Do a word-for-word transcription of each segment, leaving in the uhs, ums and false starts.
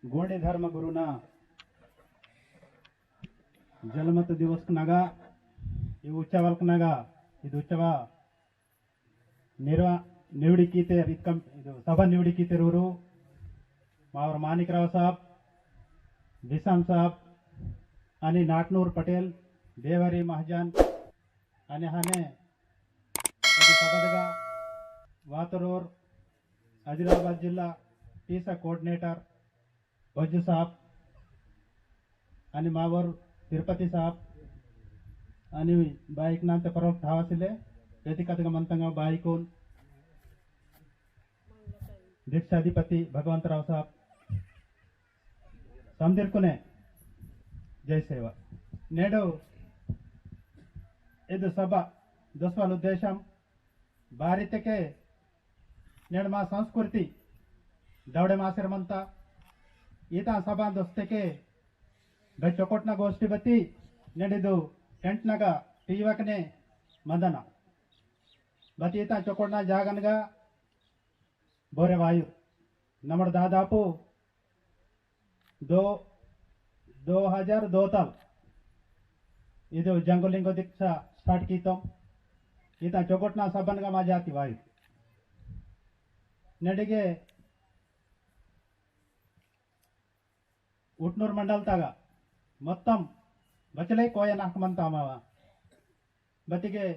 गोंडी धर्म गुरुना जलमत दिवस नगा, ई उत्सवल नगा, इद उत्सव निर्वा-, निवड़ी कीतेर, इद कम-, इद सभा निवड़ी कीतेर उरु, मावर मानिक राव साहब, विश्राम साहब, अनि नाटनूर पटेल, देवरी महाजन, अनि हने इद सभा दगा वातरोर आदिलाबाद जिल्ला टीसा coordinator बज्जू साहब, अनि मावर तिरुपति साहब, अनि बाईक नाम ते परवल ठावा सिले, वेदिका दगा मंतंगा बाईकोन, दीक्षाधिपति भगवंतराव साहब, समदिरकुने जय सेवा। नेडो इद सभा दोस्वाल उद्देश्यम बारितके नेड मा संस्कृति दौड़े मासेर मंता। ईता सभा दोस्तके बे चोकोटना गोष्ठी बती नेडिदु टेंट नगा पीवकने मंदना। बती ईता चोकोटना जागनगा बोरे वायु नमड़ दादापु दो, दो हजार दो तल इदु जंगुलिंगो दीक्षा start कीतोम। ईता चोकोटना सबनगा मा जाति वायु। नेडिगे उटनूर मंडल तगा मोत्तम बचले कोया नाक मंता मावा। बतिगे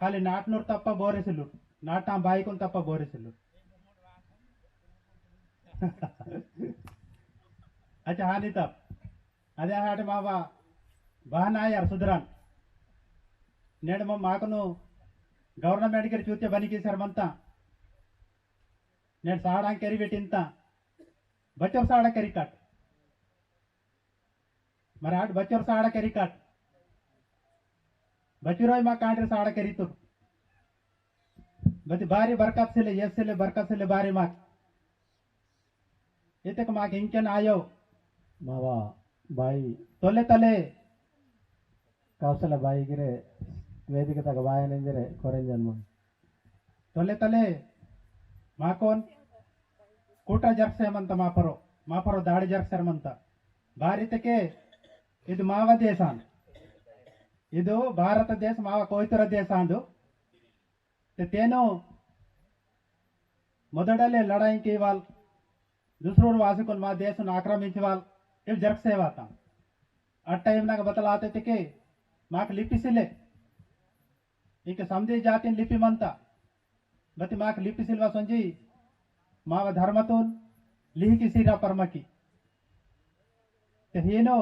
खाली नाटनूर तप्पा बोरे सिल्लुर, नाटा बाईकुन तप्पा बोरे सिल्लुर। अच्छा, हानि तप। अदे हाट मावा बहाना यार सुधरान। नेड मम माकनु government के चूते बनी की सरमंता। नेड साड़ा केरी बेटिंता। बचोर साड़ा केरी काट। मराठ बचोर साड़ा केरी काट। बचुरोय मा कांड्र साड़ा केरी तुर। बति बारी बरकत सिले, yes सिले, बरकत सिले बारी माक। इतक माक इंकेन आयो। मावा बाई। तोले तले। कौशल बाई गिरे वेदिक तक बाया निंजरे कोरेंजन मन। तोले तले माकोन कुटा जरसेमंत मापरो, मापरो दाड़ी जरसेरमंत। बारितके इदु मावा देशान, इदु भारत देश मावा कोइतुर देशांदु। ते तेनु मोदडले लड़ाई कीवाल, दुसरोर वासिकुन मा देशुन आक्रमिंचवाल, इव जरसेवाता। आ time नग बतलाते तेके माक लिपिसिले। इंक समदी जातिन लिपि मंता। बति माक लिपि सिल्वा सोंजी माव धर्मतुन लिहिकी सीरा परमकी। ते हीनो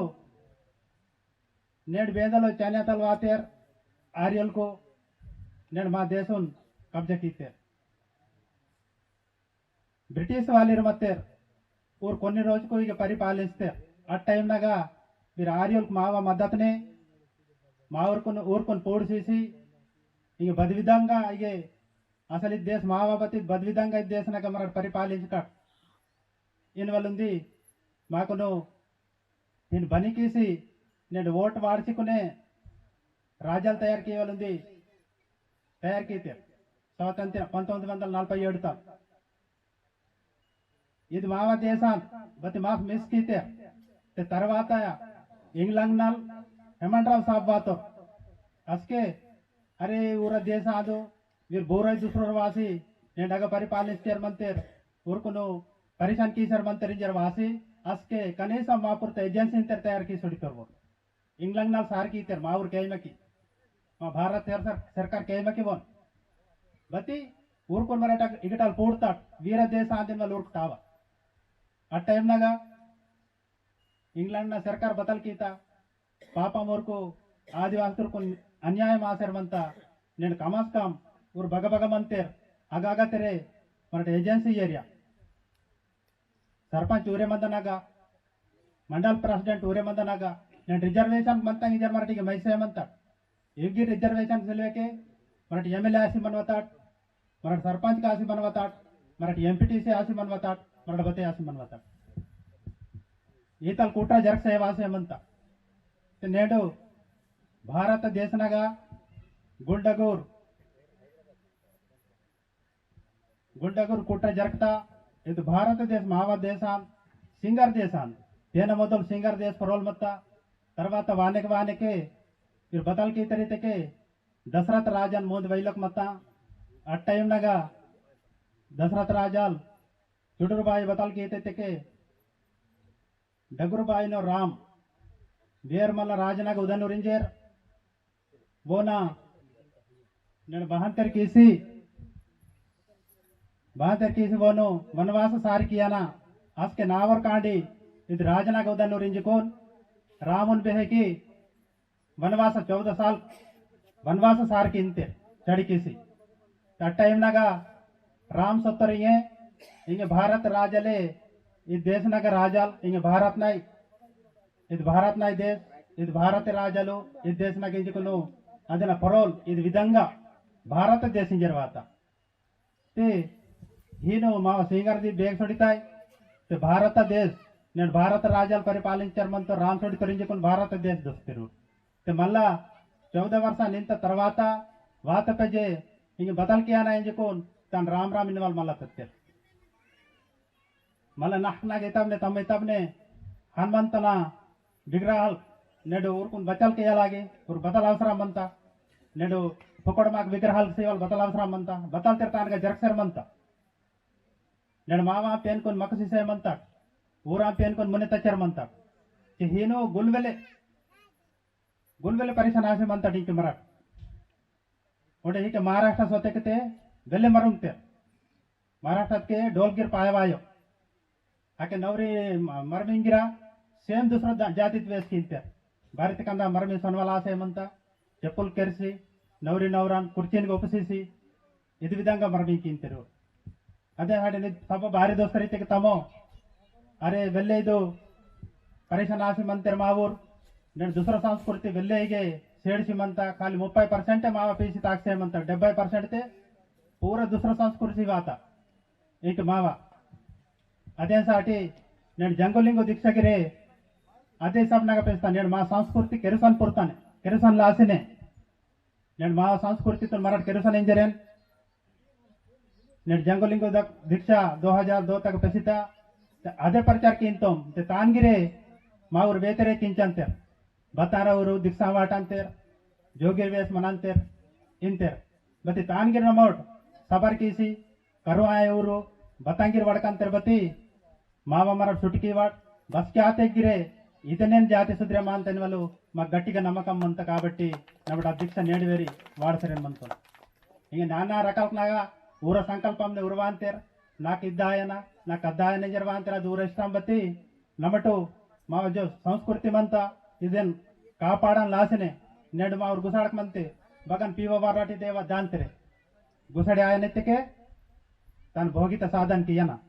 नेड बेदलो चान्यातल वातेर आर्यलकु नेड मा देशुन कब्जा कीतेर। ब्रिटिश वालिर मत्तेर, ऊर कोन्नी रोजकु इगे परिपालिस्तेर। आ time नगा वीर आर्युलकु मावा मद्दतने, मावरकुन, ऊरकुन पोड़ सीसी, इगे बदविधंगा इगे असल इद देश मावा बत्ती बदविधंगा इद देश नगा मरट परिपालिंचकट। इन वलुंदी माकुनु इन बनी कीसी नेड वोट वाड़सिकुने राजल तयार कीवलुंदी तयार कीतेर। स्वातंत्र्य पंतोम्मिदि वंदल नलभै एडु तल। इद मावा देशांत बति माफ मिस कीतेर। ते तरवाता इंग्लैंड नल हेमंतराव साहब वातो। असके अरे ऊरा देश आदो वीर बोराई दुसरोर वासी ने डगा परिपालिस्तेर मंतेर। ऊरकुनु परेशान कीसेर मंतेर इंजर वासी। असके कनीसम मापुरत एजेंसी इंतेर तयार कीसुड़ी पेरवो। इंग्लैंड नाल सार कीतेर मावुर केयमकी। मा भारत सर-, सर-, सरकार केयमकी वोन। बती ऊरकुन मराठा इगटाल पोड़ताट वीर देश आंदिन वाल ऊरक तावा। आ time नगा इंग्लैंड ना सरकार बतल कीता। पापम ऊरकु आदिवासी ऊरकुन अन्याय मासेर मंता। नेन कमास कम ऊर बग बग मंतेर अग अग तेरे मराठा एजेंसी एरिया। सरपंच ऊरे मंदनागा, मंडल प्रेसिडेंट ऊरे मंदनागा, नेन रिजर्वेशन मंता इंजर मराठीगे मैसे मंता। एवगी रिजर्वेशन सिलवेके मराठ एमएलए आसी मनवताट, मराठ सरपंच का आसी मनवताट, मराठ एमपीटीसी आसी मनवताट, मराठ बते आसी मनवताट। ईतल कुट्रा जरक सेवा से मंता। ते नेडो भारत देशनगा गुंडगुर गुंडगुर कुट्र जरकता। इद भारत देश मावा देशान सिंगर देशान, तेना मोदल सिंगर देश परोल मत्ता, तरवाता वानेक वानेके, फिर बतल की तरीते के, दशरथ राजन मोद वैलक मत्ता, अट्टाइम नगा, दशरथ राजाल, चुडुरबाई बतल की तरीते के, डगुरबाई नो राम, वेर मल्ला राजनग उदन उरिंजेर, वोना, नन बहंतर कीसी, बहंतर कीसी वोनु, वनवास सार कियाना, अस्के नावर कांडी, इद राजनग उदन उरिंजकुन, रामुन बेहेकी, वनवास चौदह साल, वनवास सार किंते, चढ़ी कीसी। तट्टा इमनगा, राम सत्तर इंगे, इंगे भारत राजले, इद देश नग राजल, इंगे भारत नाई, इद भारत नाई देश, इद भारत राजलो, इद देश नग इंजकुनु, अदन परोल, इद विधंगा, भारत देश इंजरवाता। ते, हीनो माव सिंगर दी बेग सोडिताई, ते भारत देश, नेन भारत राजल परिपालिंचर मंतो राम सोडितोर इंजकुन भारत देश दोस्तिरु। ते मल्ला चौदह वर्ष निंत तरवाता, वात पेजे, इंगे बदल कियाना इंजकुन, तन राम राम इनवाल मल्ला तत्तेर। मल्ला नाक नाक इतबने तम इतबने हनुमंतना विग्रहाल नेडु उरकुन बचल के लागे, उर बतल अवसरम मंता। नेडु पकोड़ माक विग्रहाल सेवल बतल अवसरम मंता, बतल तिरतान का जरक्सर मंता। नेडु मावा पेन कुन मकसी से मंता, ऊरा पेन कुन मुने तचर मंता। कि हीनो गुलवेले, गुलवेले परेशान आसे मंता डिंके मराट। ओडे ही के महाराष्ट्र सोते के ते वेले मरुंगते। महाराष्ट्र के डोलगिर पायवायो। आके नवरी म-, मरमिंगिरा सेम दूसरा दा-, जाति वेस किंते। बारित कंदा मरमी सोनवाल आसे मंता। चेपुल केरसी, नवरी नवरान, कुर्चीन गोपसीसी। इद विधंगा मरमिंग किंतेरु। अदे हाडे नि तब बारी दोस्तरी ते तमो। अरे वेल्ले इदु परेशान आसी मंतेर मावूर। नेन दूसरा संस्कृति वेल्ले इगे सेड सीमंता खाली मुप्पै percent मावा पीसी ताकसे मंता। डेब्बै percent ते पूरा दूसरा संस्कृति वाता। इंक मावा। अदेन साटी नेन जंगोलिंगो दीक्षा गिरे अदे सब नगा पेस्ता। नेन मा संस्कृति केरुसन पुरताने, केरुसन लासिने। नेन मा संस्कृति तुन मराठ केरुसन इंजरेन। नेन जंगोलिंगो दक-, दीक्षा दो हजार दो तक पेसिता। ते अदे प्रचार किंतोम, ते तानगिरे मावूर वेतरे किंचंतेर। बतारा उरु दीक्षा वाटंतेर, जोगिर वेस मनंतेर, इंतेर। बती तानगिर नमोट सबर कीसी, करुआय उरु, बतंगिर वड़कंतेर बती, मावा मरब सुटकी वाट, बस क्या ते गिरे, इतनेन जाति सुद्रे मानतेन वलु, मा गट्टिगा नमकम मंत काबट्टी, नमट अध्यक्ष नेडवेरी वाड़सरेन मंतोन। इंगे नाना रकालकनागा ऊर संकल्पमने उरवांतेर, नाक इद्दायना, नाक अद्दायना जरवांतेर अद ऊर इष्टम बत्ती, नमटो मावा जो संस्कृति मंता, इदेन कापाड़न लासिने, नेड मावर गुसाड़क मंते, बगन पीवा वाराटी देवा दांतेरे। गुसाड़ी आयनेत्ते के, तन भोगित साधन कियना।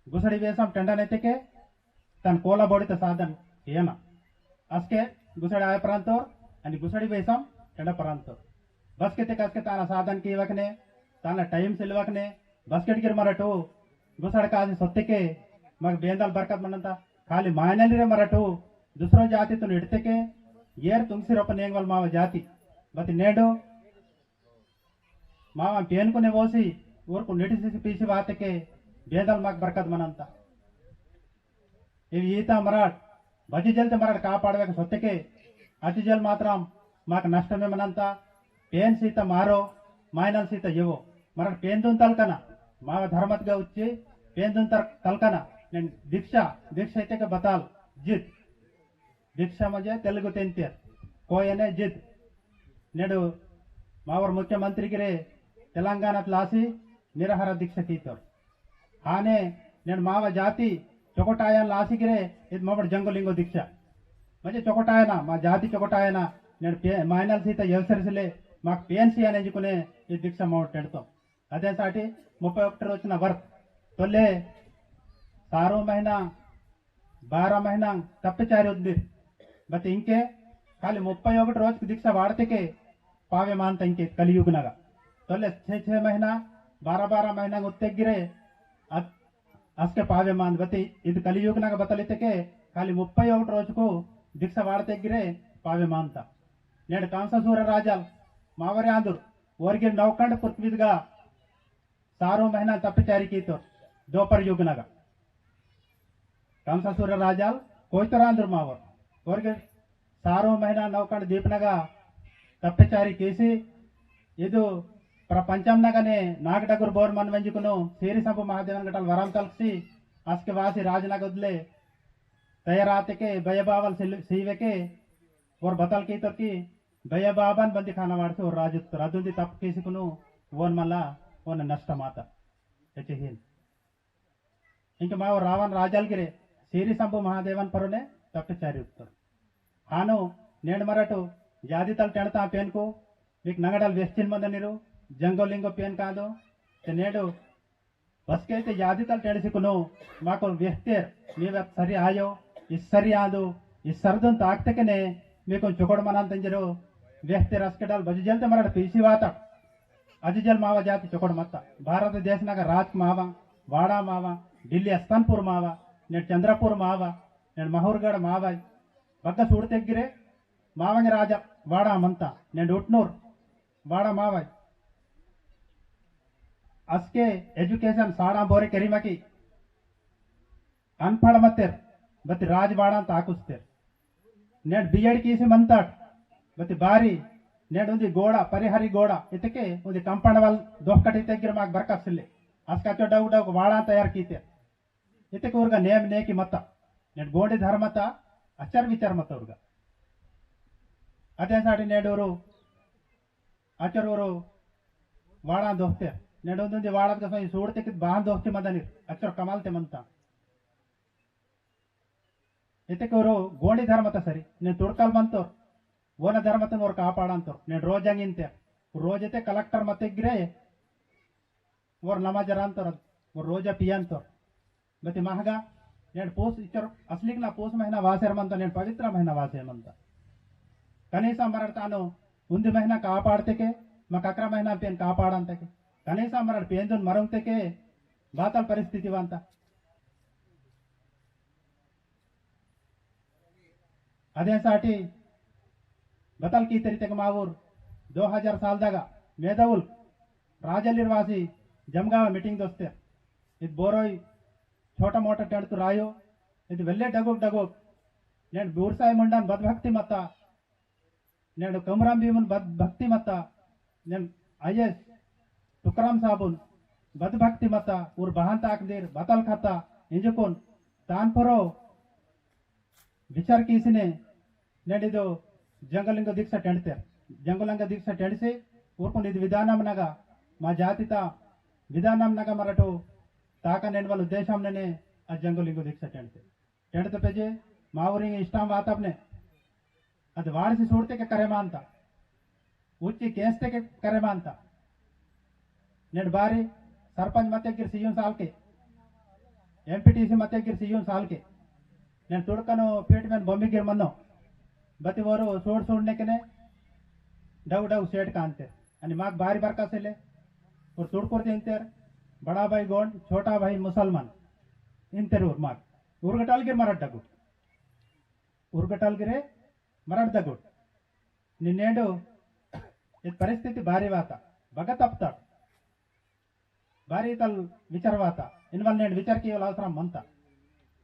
गुसाड़ी वेसम टेंडा नेत्ते के, तन कोला बोड़ित साधन कियना। असके गुसाड़ी आय प्रांतोर, अनि गुसाड़ी वेसम टेंडा प्रांतोर। बस के ते कसके ताना साधन कीवकने, ताना time सिलवकने, बस के टिकर मरटो, गुसाड़ काजी सोत्ते के, मग बेंदल बरकत मनंता, खाली मायनली रे मरटो, दूसरा जाति तुन इड़ते के, येर तुंगसी रोप नेंगवल मावा जाति। बति नेडो, मावा पेन कुने वोसी, ऊर कुन नेटिसी पीसी बात के, बेंदल माक बरकत मनंता। इव ईता मराठ, बची जल ते मराठ कापाड़वे के सोते के, अति जल मात्रम माक नष्ट में मनंता। पेन सीता मारो, मायनल सीता येवो। मराठ पेन दुन तलकना, मावा धर्मत गा उच्ची, पेन दुन तर-, तलकना। नेन दीक्षा, दीक्षा इते के बताल, जित। दीक्षा म्हणजे तेलुगु तेंतेर, कोयने जित। नेडु मावर मुख्यमंत्री गिरे तेलंगाणात लासी निराहार दीक्षा कीतोर। आने नेडु मावा जाति चोकोटायन लासी गिरे इद ममड़ जंगो लिंगो दीक्षा। म्हणजे चोकोटायना, मा जाति चोकोटायना, नेडु पे-, मायनल सीता येवसर सिले, माक पेन सियाने जिकुने इद दीक्षा ममड़ टेडतो। अदेन साटी मुप्पै ओकटि रोजना वर्त तोल्ले सारो महीना, बारह महीना तप्पे चारी उद्दिर। बत इंके खाली मुप्पै ओकटि रोजकु दीक्षा वाड़तेके पावे मानता इंके कलियुगनगा। तोल्ले छे छे महीना, बारह बारह महीना उत्ते गिरे अत-, असके पावे मानता। बत इद कलियुगनगा बतलितेके खाली मुप्पै ओकटि रोजकु दीक्षा वाड़ते गिरे पावे मानता। नेड कांसासूर राजाल मावरे आंदुर ओरगिर नौखंड पृथ्वीदगा सारो महीना तपचारी कीतोर, द्वापर युगनगा। कंसासुर राजाल कोइतरांदुर मावर। कोरगे सारो महीना नौकंड दीपनगा तप्पेचारी केसी इदु प्रपंचम नगने नागडगुर बोर मन मंजुकुनु सीरी संपु महादेवन गटल वरम तलकसी अस्के वासी राजनगदले तैयार आतेके बयबावल सिल-, सीवेके ओर बतल की तोरकी बयबाबन बंदी खाना वाड़से ओर राजुत्तर अदुंदी तप केसीकुनु ओन मला ओन नष्ट माता। एचे हिन। इंके माव रावण राजाल गिरे सीरी संभु महादेवन परुने तप्पे चारी उत्तर। हानो नेंड मरटु जादितल टेंडता पेनको मिक नंगडल वेस्चिन मंदनिरु जंगो लिंगो पेन कादो। ते नेंडु बसके ते जादितल टेंडसिकुनो माको वेस्तेर मीवत सरी आयो। इस सरी आदो इस सरदुन ताकतेकने मीको चोकोड़ मनान तंजरो। वेस्तेर अस्केडल बजु जलते मरट पीसी वाता। अजिजल मावा जाति चोकोड़ मत्ता। भारत देश नगा राज मावा, वाड़ा मावा, दिल्ली अस्तनपुर मावा, नेंड चंद्रपुर मावा, नेंड महुरगढ़ मावा। बग्गा सूड़ते गिरे मावंग राजा वाड़ा मंता, नेंड उटनूर वाड़ा मावा। अस्के education साड़ा बोरे करीमकी अनपढ़ मतेर, बति राजवाड़ा ताकुस्तेर। नेड बीएड कीसी मंताट, बति बारी, नेड उन्दी गोड़ा, परिहरी गोड़ा, इतके उन्दी कंपन वाल दोहकट इते गिर माग बरकत सिल्ले। अस्का चो डग डग वाड़ा तैयार कीते। इतके उर्गा नेम नेकी मत्ता। नेड गोंडी धर्मता, अचर विचार मत्ता उर्गा। अदे साटी नेडूरू अचर ओरो वाड़ा दोस्ते। नेडोंदुंदी वाड़ा का सही सूड़ते कित बाहन दोस्ते मदनिर। अचर कमालते मनता। इते के ओरो गोंडी धर्मता सरी। ने तुड़कल मनतोर। वोना धर्मतन ओर कापाड़ांतोर। ने रोजंग इंते। रोजते कलेक्टर मते गिरे। वोर नमाज रांतोर। वोर रोजा पियांतोर। बति महगा, नेड पूस इचर असलिक ना पूस महीना वासेर मंता, नेड पवित्र महीना वासेर मंता। कनीसा मरड़ तानो उन्दी महीना कापाड़ते के, मा ककरा महीना पेन कापाड़ांते के। कनीसा मरड़ पेंदुन मरुंगते के, बातल परिस्थिति वांता। अदेन साटी बतल की तरीते के मावुर दो हजार साल दगा मेदवुल राजलिर वासी जमगाव मीटिंग दोस्ते। इद बोरोई छोटा मोटा टेंड तु रायो। इद वेल्ले डगोक डगोक। नेन बूरसाई मुंडन बद भक्ति मत्ता। नेन कमराम भीमुन बद भक्ति मत्ता। नेन आईएएस तुकराम साबुन बद भक्ति मत्ता। उर बहान ताकदीर बतल खत्ता। इंजुकुन तान परो विचार कीसिने नेडिदो जंगलिंगो दीक्षा टेंडते। जंगलिंगो दीक्षा टेंडसे उरकुन इद विधानम नगा मा जातिता विधानम नगा मरटो ताका नेनवल उद्देशम नने आ जंगलिंगो दीक्षा टेंडते। टेंडते पेजे मावरिंग इष्टाम वातापने अद वारसी सूड़ते के करे मानता। उच्ची केंजते के करे मानता। नेड बारी सरपंच मते गिर सीयून साल के, एमपीटीसी मते गिर सीयून साल के। नेड तुड़कनो पीठ में बम्मी गिर मन्नो। बति वोरो सूड़ सूड़ने के ने डव डव सेठ कांते। अनि माक बारी बरका सेले। और तुड़कुर इंतेर, बड़ा भाई गोंड, छोटा भाई मुसलमान। इंतेर उर माक। उर्गटाल गिर मरट डगुट। उर्गटाल गिरे मरट डगुट। निन्नेडो इद परिस्थिति बारी वाता, बगत अपता, बारी तल विचार वाता, इनवल नेड विचार कीवल अवसरम मंता।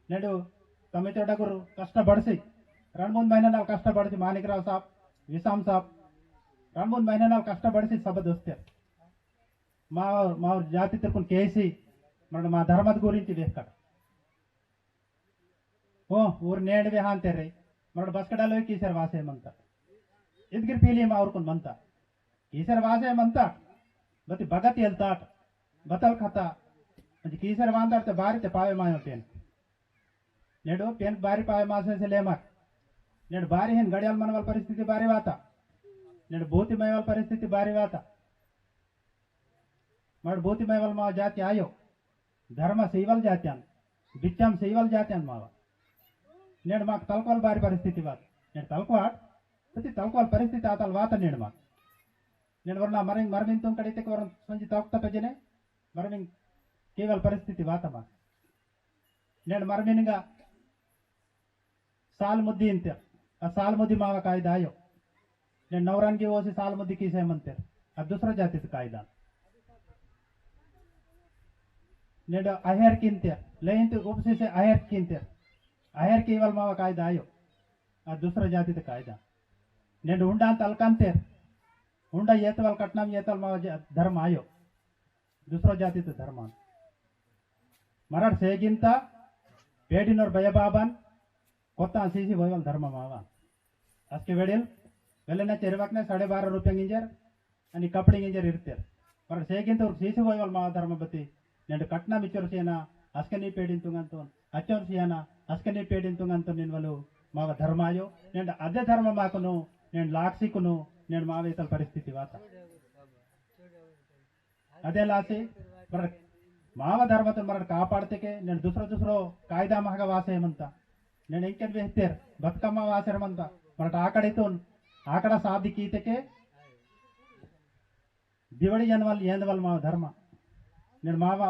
नेडो तमिचो डगुर कष्ट बड़सी, रण मूंद महीना नाल कष्ट बड़सी मानिक राव साहब, विसाम साहब, रण मूंद महीना नाल कष्ट बड़सी सब दोस्ते। मा, मा जाति तरपुन केसी, मरड मा धर्मद गुरिंची वेहकट। ओ, ऊर नेंड वेहान तेरे, मरड बसकडालो कीसर वासे मंता। इदगिर पीली मा उरकुन मंता। कीसर वासे मंता। बति बगत येलताट। बतल खता। अंज कीसर वांताट ते बारी ते पावे मायो पेन। नेडो पेन बारी पावे मासे से लेमर। नेड बारी हेन गड़ियाल मनवल परिस्थिति बारी वाता। नेड बोती मयवल परिस्थिति बारी वाता। मड़ बोती मैवल मावा जाति आयो, धर्म सेवल जाति अन, बिच्चम सेवल जाति अन मावा। नेड़ माक तलकवल बारी परिस्थिति वात। नेड़ तलकवाट, प्रति तलकवल परिस्थिति आतल वात नेड़ माक। नेड़ वरना मरिंग मरमिन तुम कड़ी तेक वरन संजी तलकता पेजने, मरमिन केवल परिस्थिति वात माक। नेड़ मरमिनगा साल मुद्दी इंतेर। आ साल मुद्दी मावा कायदा आयो। ने नवरंगी ओसी साल मुद्दी कीसे मंतेर। आ दूसरा जाति से कायदा। नेड अहेर किंतेर। लेंत उपसी से अहेर किंतेर। अहेर केवल मावा कायदा आयो, आ दूसरा जाति ते कायदा। नेंड उंडा तलकंतेर, उंडा येतवल कटनम येतवल मावा जा-, धर्म आयो, दूसरा जाति ते धर्म आयो। मरड़ सेगिंता पेडिनोर बयबाबन कोत्ता सीसी वयवल धर्म मावा। असके वेडिल वेलेना चेरवकने साढ़े बारह रुपया इंजर अनि कपड़े इंजर इरतेर। पर सेगिंत उर सीसी वयवल मावा धर्म बती। नेंड कटना मिचोर सियाना असकनी पेडिन तुंगंतोन, अचोर सियाना असकनी पेडिन तुंगंतोन निन वलु मावा धर्म आयो। नेंड अदे धर्म माकुनु, नेंड लाक्सिकुनु, नेंड मावा इतल परिस्थिति वाता। अदे लासी मरड़ मावा धर्मतुन मरड़ कापाड़तेके नेंड दूसरो दूसरो कायदा महगा वासे मंता। नेंड इंकेन वेहतेर बतकम्मा वासेर मंता। मरड़ आकड़ितुन आकड़ा सादी कीतेके दिवड़ी जनवल येंदवल मावा धर्म। नेंड मावा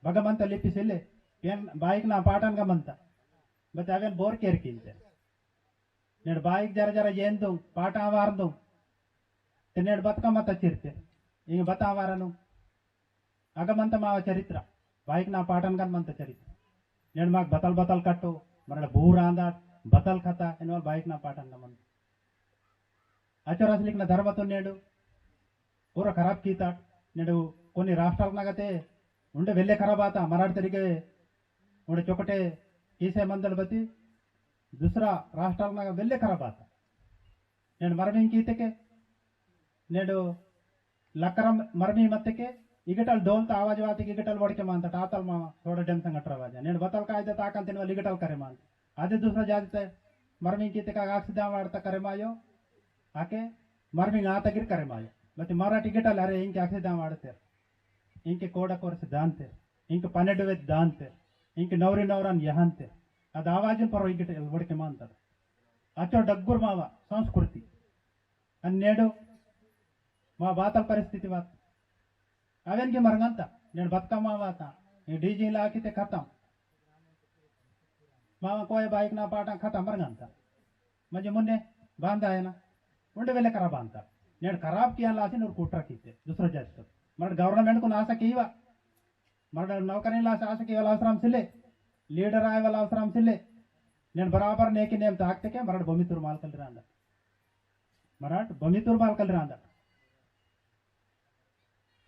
भगवंत लिपि सिले पेन बाइक ना पाटन का मंता। बत अवेन बोर केर किंते। नेंड बाइक जरा जरा येंदु पाटा वारदु। ते नेंड बतकम्मा तचिरते। इंग बता वारनु। अग मंत मावा चरित्र, बाइक ना पाटन गन मंत चरित्र। नेंड माक बतल बतल कट्टो, मरड़ बूर आंदा, बतल खता, इनवल बाइक ना पाटन गन मंत। अचोर असलिक ना धर्म तो नेंडु, पूरा खराब कीताट। नेंडु कोनी राष्ट्राल नगते, उंडे वेल्ले खराब आता, मराठ तरीके, उंडे चोकटे, कीसे मंदल बती, दूसरा राष्ट्राल नग वेल्ले खराब आता। नेंड मरमिंग कीतेके, नेंडु लकरम मरमी मत्तेके, इगटल डोल ता आवाज वाते के इगटल वड़के मानता, टातल मामा, थोड़ा डेम संगट रवाजा। नेंड बतल कायदा ताकन तेन वाली इगटल करे मानता। आदे दूसरा जाति ते मरमी कीतेके आक्सीदा वाड़ता करे मायो, आके मरमी आता गिर करे मायो। बती मराठी इगटल अरे इंके आक्सीदा वाड़ते, इंके कोड़ा कोरस दानते, इंके पनेडुवे दानते, इंके नौरी नौरन यहानते। अद आवाजन पर इगटल वड़के मानता। अचो डग्गुर मावा संस्कृति। अन्नेडु मा बातल परिस्थिति बात। अवेन के मरंगंता, नेंड बतकम्मा बाता, ये डीजे लाकिते खतम। मावा कोई बाइक ना पाटा खतम मरंगंता। मजे मुन्ने बांधा है ना, उंडे वेले खराब बांधा। नेंड खराब किया लासी नूर कुट्रा कीते, दूसरा जाति तो। मरड़ government को नासा कीवा, मरड़ नौकरी लासा आसा कीवा अवसरम सिले, leader आय वाला अवसरम सिले। नेंड बराबर नेकी नेम ताकतेके, मरड़ बमितुर माल कल रांदा। मराठ बमितुर बाल कल रांदा।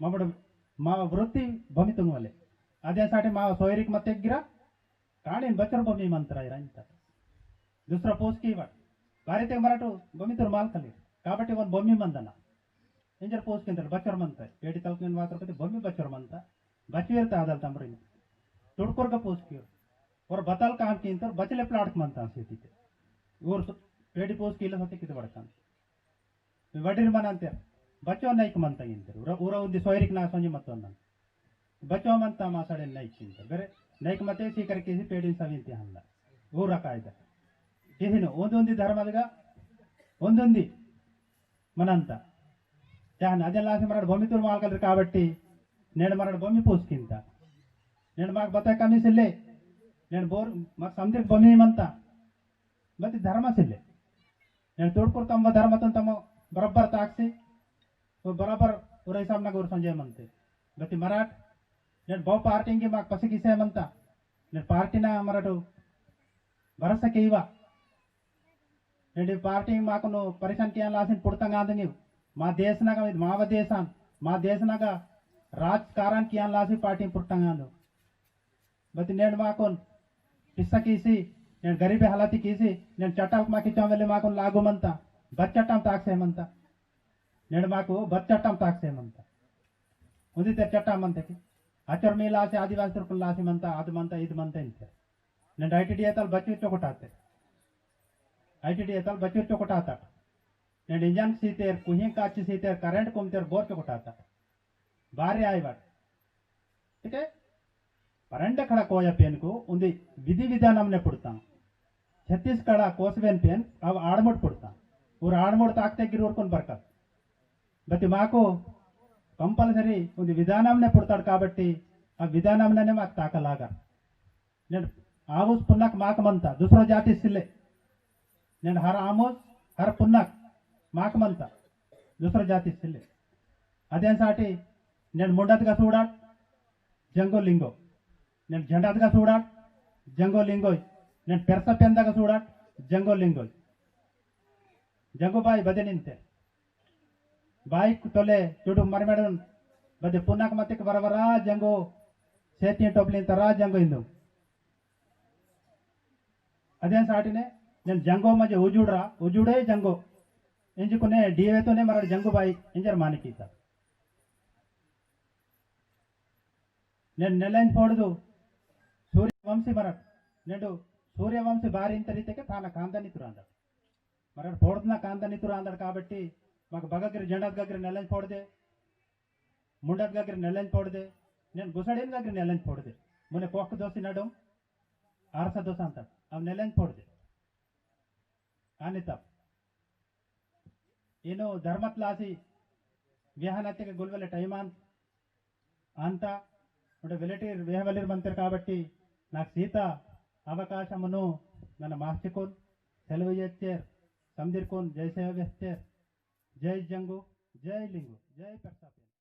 ममड़ मा वृत्ति बमितुन वाले। अदे साटे मा सोयरिक मत गिरा, काणीन बचर बमी मंत्र इरा इंता। दूसरा पोस की बात। बारी ते मराठो बमितुर माल कले। काबट्टी वन बमी मंदना। इंजर पोस केंदर बचर मंता। पेड़ी तलक नेन मात्र पति बमी बचर मंता। बचवेर ता आदल तमरिन। तुड़कुर का पोस की। और बतल काम की इंतर बचले प्लाट मंता सिटी ते। और पेड़ी पोस की लसते कित बड़कान। वडीर मनंतेर, बच्चो नैक मंता इंतेर। उरा, उरा उंदी सोयरिक ना सोंजी मत्तोन नन। बच्चो मंता मा सड़े नैक इंतेर। बेरे नैक मते सीकर किसी पेड़िन सविंती हल्ला। उरा कायदा। किसी नो, उंदी उंदी धर्म दगा, उंदी उंदी मनंता। चाहन अदे लासी मरड़ भूमि तुर मालकल काबट्टी, नेड़ मरड़ भूमि पूसकिंता। नेड़ माक बता कमी सिल्ले, नेड़ बोर माक समदिर भूमि मंता। बती धर्म सिल्ले। नेन तोड़पुर तम्म धर्म तुन तम्म बराबर ताकसी, वो बराबर उरे हिसाब नग उर संजय मनते। बती मराठ, नेन बहु पार्टी इंगे माक पसी किसे मनता। नेन पार्टी ना मराठो भरोसा के इवा। नेन पार्टी माकुनु परेशान किया लासिन पुड़तंग आंदंगी। मा देश नग, माव देशान, मा देश नग राजकारण किया लासी पार्टी पुड़तंग आंदो। बती नेंड माकुन पिस्सा कीसी, नेंड गरीबी हालती कीसी, नेंड चट्टाल माकी चौमेले माकुन लागू मनता, बद चट्टाम ताकसे मनता। नेंड माकु बद चट्टाम ताकसे मनता। उन्दी तेर चट्टाम मनते की, अचर मी लासी आदिवासी तुर्कुन लासी मनता, आद मनता, इद मनता इंते। नेंड ITDA तल बच्चू चोकटाते। ITDA तल बच्चू चोकटाता। नेंड इंजन सीतेर, कुहिं काची सीतेर, करंट कुमतेर, बोर चोकटाता। बारी आईवाट। ठीक है? परंड खड़ा कोया पेन को उन्दी विधि विधानम ने पुड़ता। छत्तीसगढ़ कोसवेन पेन अब आड़मुड़ पुड़ता। और आड़मुड़ ताकते गिर उरकुन बरकत। बती माको compulsory उन्दी विधानम ने पुड़ताड़ काबट्टी अब विधानम ने माक ताका लागा। नेंड आमुस पुन्नक माक मनता, दूसरा जाति सिल्ले। नेंड हर आमुस, हर पुन्नक माक मनता, दूसरा जाति सिल्ले। अदेन साटी नेंड मुंडत का सूडाट, जंगो लिंगो। नेंड झंडात का सूडाट, जंगो लिंगो। नेन पेरसा पेंदगा सूड़ाट जंगो लिंगो। जंगो बाई बदे निंते। बाई तोले चुडु मरमेडुन बदे पुनाक मतिक बरबरा जंगो सेती टोपलिन तरा जंगो इंदु। अदेन साटिने नेन जंगो मजे उजुड़रा, उजुड़े जंगो। इंजुकुने डीवे तोने मरड़ जंगो बाई इंजर मानिकीता। नेन नेलेंज पोड़दु सूर्यवंशी मरट। नेंडु सूर्यवंशी बारी इंतरीतेके ताना कांदा नितुरांदड़। मरट पोड़दना कांदा नितुरांदड़ काबट्टी मग बगगिर जंडद गगिर नेलेंज पोड़दे, मुंडद गगिर नेलेंज पोड़दे, नेन गुसड़िन गगिर नेलेंज पोड़दे। मुने कोक दोसी नडुम आरसा दोसा अंतड़। अब नेलेंज पोड़दे। आनितप। इनु धर्मतलासी व्याहनत्तिक गुलवले टाइम आन-, आंता उंडे वेलेटी वेहवलिर मंतेर काबट्टी नाक सीता अवकाशमुनु नन मार्चिकुन सेलवु येच्चेर समदिरकुन जय सेवा वेच्चेर। जय जंगु, जय लिंगु, जय पेरसापेन।